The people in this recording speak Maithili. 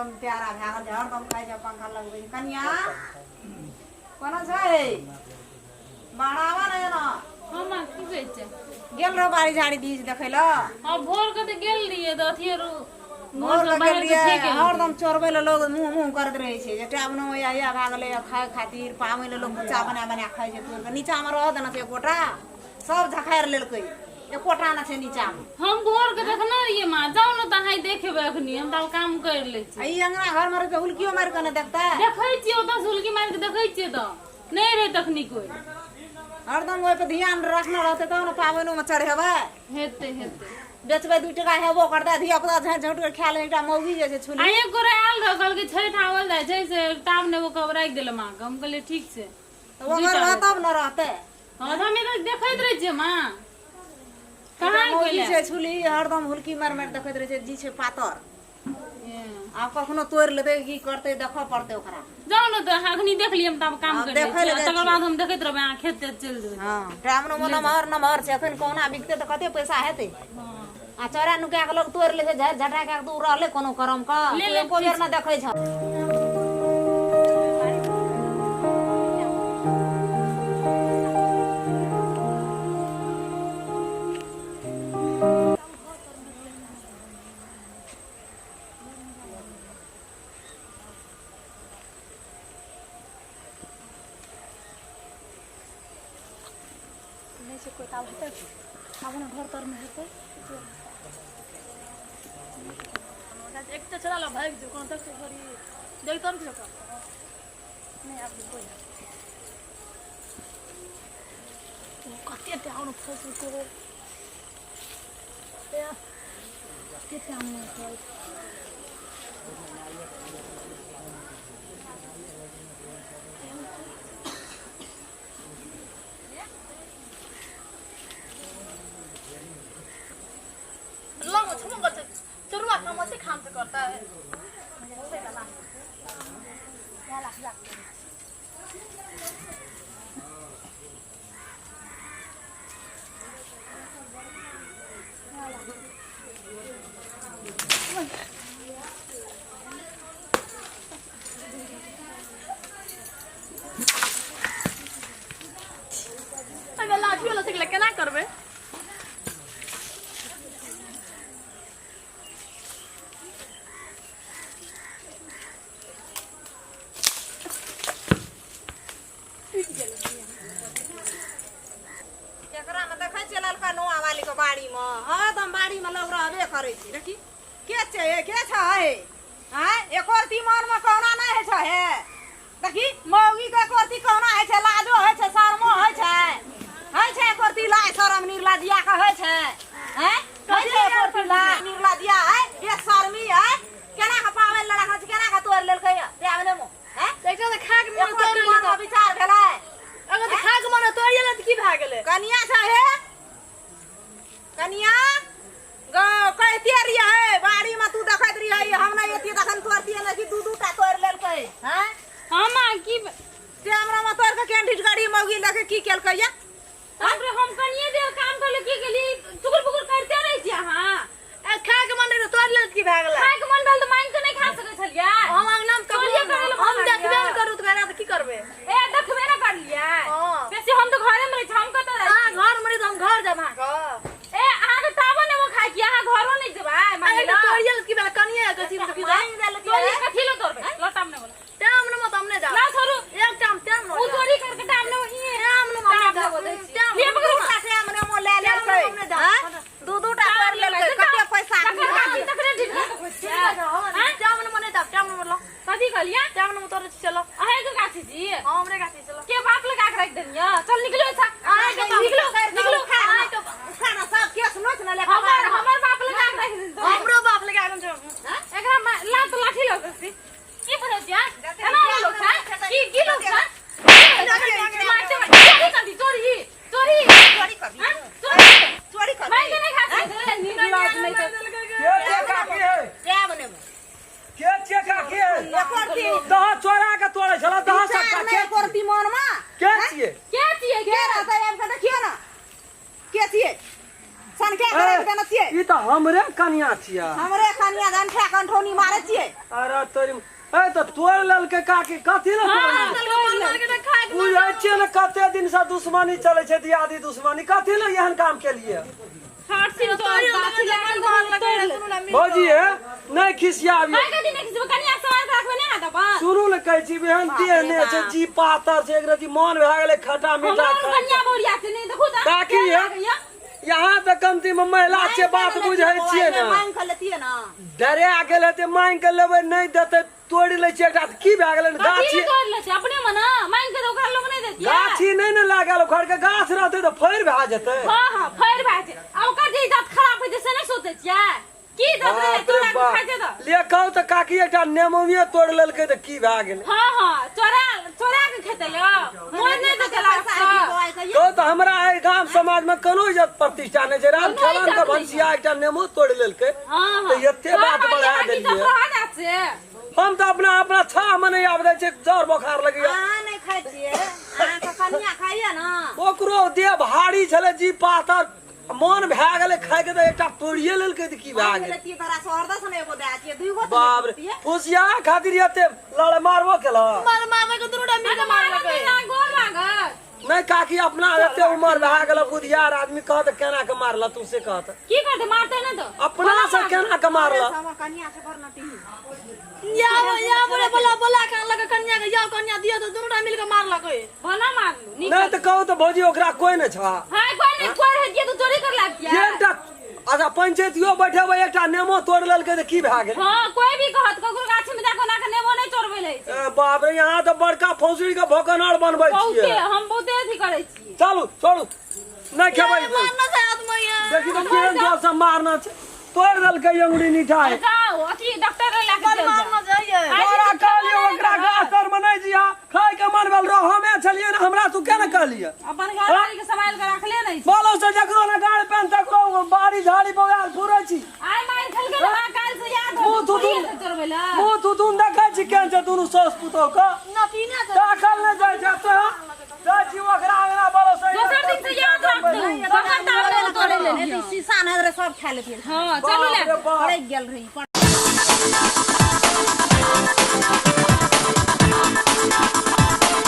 हरदम प्यारा भए गेल छै, हरदम खाइ छै, पंखा लगबै छै। कनिया कोना छै? बढ़ावा ने ना। हँ माँ, की कहै छै? गेल रहो बाड़ी झाड़ी बीज देखै लए? हँ, भोर के तऽ गेल रहियै तऽ अथिये रो भोर के गेल रहियै। हरदम चोरबै लए लोग मुँह मुँह करैत रहै छै जे टाइम नहि होइया, इएह भए गेलै। खाय खातिर पाबनि लए लोक बच्चा बना बना खाइ छै। तोड़ि कऽ नीचाँमे रहऽ देना छै एकोटा, सब झखारि लेलकै, एकोटा नहि छै नीचाँमे। हम भोर के देखने रहियै माँ। जाउ ने तऽ अहाँ देखेबै अखनी, हम तऽ आब काम करि लै छी। आ ई अङ्गना घरमे रहिके हुलकियो मारि कऽ नहि देखतै? देखै छियै, ओतऽ से हुलकी मारि कऽ देखै छियै तऽ नहि रहै तखनी कोइ। हरदम ओहिपर ध्यान रखने रहतै तब ने पाबनिओमे चढ़ेबै। हेतै हेतै। बेचबै 2 टका हेबो करतै, धिया पुता झाँटि झाँटि कऽ खाय ले। एकटा मौगी जे छै छुली। आ एक गोरे आयल रहै, कहलकै छठि आबल जाइ छै से टाब नेबो कब राखि देले माँ के। हम कहलियै ठीक छै। तऽ ओकर रहत तब ने रहतै। हँ, तऽ हमे तऽ देखैत रहै छियै माँ, कहाँ मौगी गेलै छै छुली, हरदम हुलकी मारि मारि देखैत रहै छै। जी छै पातर, आब कखनो तोड़ि लेतै, की करतै, देखऽ पड़तै ओकरा। जाउ ने तऽ अहाँ अखनी देख लियै, हम तऽ आब काम हँ, करि लै देखै छियै। लए जाइ तकर छियै। बाद हम देखैत रहबै, अहाँ खेत तेत चलि जेबै। हँ, टाइम नमहर नमहर छै, एखन कहुना बिकतै तऽ कते पैसा हेतै। आ चोरा नुका कऽ लोक तोड़ि लै छै, झाड़ि झटा कऽ। तू रहलै कोनो करम कऽ ले ले। एको बेर नहि देखै छह। नहि छै कोइ तऽ आब हेतै की? आब ने घर तरमे हेतै। एकटा छोड़ा लऽ भागि जो, कोनो देखतै थोड़ी? देखतौ ने किछो करतौ नहि। आब कोइ कते टाउन फँसलको, कते टाउन फँस। लग छुमो करते चोरुआ काम होते, खाम से करता है। अगर लाठियो लऽ सकलै केना करबै? एकरा मे देखै छियै ललका नौआ वाली के बाड़ी मे हरदम बाड़ी मे लोग रहबे करै छै। देखी के छै हे, के छै हे? आँय, एको रत्ती मन मे कहुना नहि होइ छै हे। देखी मौगी के एको रत्ती कहुना होइ छै, लाजो होइ छै, शरमो होइ छै? होइ छै एको रत्ती लाज शरम? निर्लजिया के होइ छै? आँय, होइ छै एको रत्ती लाज निर्लजिया है, बेशर्मी है। केना के पाबनि लड़ा छै, केना के तोड़ि लेलकै दे ने मुँह? आँय, एकटा तऽ खा के मन एको तोड़ि रत्ती मन मे लेलकै। विचार भेलै? अगर तऽ खा के मन तोड़ि लेलकै तऽ की भए गेलै? कनिया छै हे, कनिया गौ, कहिते रहियै बाड़ी में तू देखैत रहियै, हम नहि एतियै तखन तोड़तियै ने कि दू दू टा तोड़ि लेलकै। हैं हँ माँ, की से हमरा में तोड़ के केन ढिटगड़ी मौगी लगे की केलकै या? बाप रे, हम कनिये देर काम कर ले की गेली, चुकुर पुकुर करते रहै छी अहाँ। ए, खा के मन रहै तऽ तोड़ि लेलकै, की भए गेलै? खाय के मन भेल तऽ मांगि के नहि खा सकै छलियै? हम अंगना मे चोरिये करै लए हम मन देखबे लागैया। ने करू तऽ घरे तऽ की करबै? ए, देखबे ने करलियै। हँ। बेसी हम तऽ घरे मे रहै छी, हम कतऽ जाइ अहाँ छी? घर मे रही तऽ हम घर जायब अहाँके। ए, अहाँके टाबर ने खाय की अहाँ घरो नहि जेबै मांगै एकटा लए? तोड़ि लेलकै की भेलै? कनिये के चीज की मांगि देलकै। चोरी कथी लए तोड़बै? लटाम ने बोला। टाइम ने मत, हम नहि जायब। ना छोड़ू। एक टाइम टाइम उ चोरी करके टाइम ने ई टाइम ने हम टाइम नहि ने बोलै जायब। छी। टाइम लिए पकड़ू। दू टा टाइम ने मो ले लेलकै। आँय? दू दू टा तोड़ि लेलकै, कते पैसा? तकर काकी तकरे ढिठका के खोजतियै। टाइम ने मने जायब, टाइम ने मतलब। कथी कहलियै? टाइम ने तोड़ै छी, चलो। अहें के गाछी छी? हाँ, हमरे गाछी, चलो। के बाप लगा के राखि देलियै? चल निकलो एतऽ। अहाँके बाप निकलो निकलो। अहाँके उठा ने सब केस नोच ने ले। हमर हमर बाप लगा के राखि देलकै। हमरो बाप लगा के छै। एकरा लात लाठी लग सकती की बोलै छियै? एना लोक छै की की लोक छै? मारते चोरी कर दी, चोरी चोरी चोरी कर दी। हाँ? चोरी चोरी कर मारि के नहि खा सकै निर्लाज नहि तऽ। के के काकी है? टाइम ने मो के के काकी है? एको रत्ती दह चोरा के तोड़े छला दह विचार सबटा। नहि के एको रत्ती मन मे? के छियै? के छियै? के रहतै? आबि कऽ देखियौ ने के छियै। सनके ए, के राखि देने छियै। ई तऽ हमरे कनिया छियै। हमरे कनिया गंठा कंठौनी मारै छियै। अरे तोरी, ए तऽ तोड़ि लेलकै काकी, कथी लए तोड़ि लेलकै? बुझै छियै ने कते दिन से दुश्मनी चलै छै, दियादी दुश्मनी, कथी लए एहन काम केलियै? भौजी हे, नहि खिसियाबियौ। सुनू ने, कहै छी एहन देह नहि छै, जी पातर छै, एक रति मन भए गेलै खटा मीठा खाय। काकी हे, यहाँ तऽ कमती मे महिला छै, बात बुझै छियै ने। मांगि कऽ लेतियै ने। डरे गेल हेतै, मांगि कऽ लेबै, नहि देतै, तोड़ि लै छियै एकटा तऽ की भए गेलै? गाछी अपने मना मांगि के ओकरा लोग नहि देतियै। गाछी नहि ने लागल, घर के गाछ रहतै तऽ फड़ि भए जेतै। हँ हँ, फड़ि भए जेतै। आ ओकर जे इज्जत खराब हेतै से नहि सोचै छियै? की इज्जत रहै? बाप रे तोड़ा के बाप। खाइ छै तऽ ले कहू तऽ काकी, एकटा नेमुए तोड़ि लेलकै तऽ की भए गेलै? हँ हँ, चोरा चोरा के खेतै यौ, मोर नहि देतै लास्ट। कहू तऽ हमरा एहि गाम समाज में कोनो इज्जत प्रतिष्ठा नहि छै। राम कोनो खेलन के इज्जत नहि। भनसिया एकटा नेमो तोड़ि लेलकै हँ हँ, तऽ एते बात बढ़ा देलियै। से हम तऽ अपना अपना छाह मे नहि आबि दै छै, जर बोखार लगैया। अहाँ नहि खाइ छियै, अहाँके कनिया खाइए ने। ओकरो देह भारी छलै, जी पातर, मन भए गेलै खायके तऽ एकटा तोड़िए लेलकै तऽ की भए मांगि गेलै? लेतियै तोरा से हरदम ने एगो दए छियै, दुइगो तऽ बाप रे, लेतियै। फुसिया खातिर एते लड़े मारबो केलक। मार मारलकै, दुनू टा मिल के मारलकै। गोर लागत। नहि काकी, अपना एते उमर भए गेल, बुधियार आदमी, कहत केना के मारल तू से कहत। की करतै, मारतै नहि तऽ? अपना से केना के मारल? हमर कनिया से बड़ नटी। या या, बोले बोला बोला के अनलकै कनिया के, या कनिया दियौ तऽ दुनू टा मिल के मारलकै। भला मारलू नीक। नहि तऽ कहू तऽ भौजी, ओकरा कोइ नहि छ? हाँ, कोइ नहि, कोइ रहै तऽ चोरी कर लागतियै। एकटा अच्छा पंचायतियो बैठेबै, एकटा नेमो तोड़ि लेलकै तऽ की भए गेलै? हाँ, कोइ भी कहत, ककरो गाछी में जाके ओना के नेबो नहि चोरबै लै छै। ए बाप रे, यहाँ तऽ बड़का फौसड़ी के भोकनर बनबै बहुते छियै। हम बहुते अथी करै छियै। चलू, छोड़ू, नहि खेबै। मारना छै आदमी। देखी तऽ केहन जोर से मारना छै, तोड़ि देलकै अंगुरी निठाय। जाओ, अथी डॉक्टर लग लए के चलि जाउ। मारना चाहिए। तोरा कहलियौ ओकरा गाछ तर मे नहि जिया, खाय के मन भेल रह, हमे छलियै ने, हमरा तू केना कहलियै? अपन घरवाली के सम्हाल के रखले नहि छै। बोलो से जकरो ने गाड़ पेन तकरो बाड़ी झाड़ी बौआल फुरै छी। आइ मारि खेलकै ने, हाँ, काल्हि से याद मुँह होतै, थुथुन। थोड़िए से चोरबै लए। मुँह थुथुन देखै छी केहन छै दुनू साउस पुतोह के। नटीना छै। ताकल नहि जाइ छै तोरा, जाइ छी ओकरा अंगना बोलो से। दोसर दिन से याद रखतै, दोसर तावले तोड़े ले। शीशा नहि रहै, सब खा लेतियै। हाँ, चलू ले। बाप रे बाप। पड़ैक गेल रही।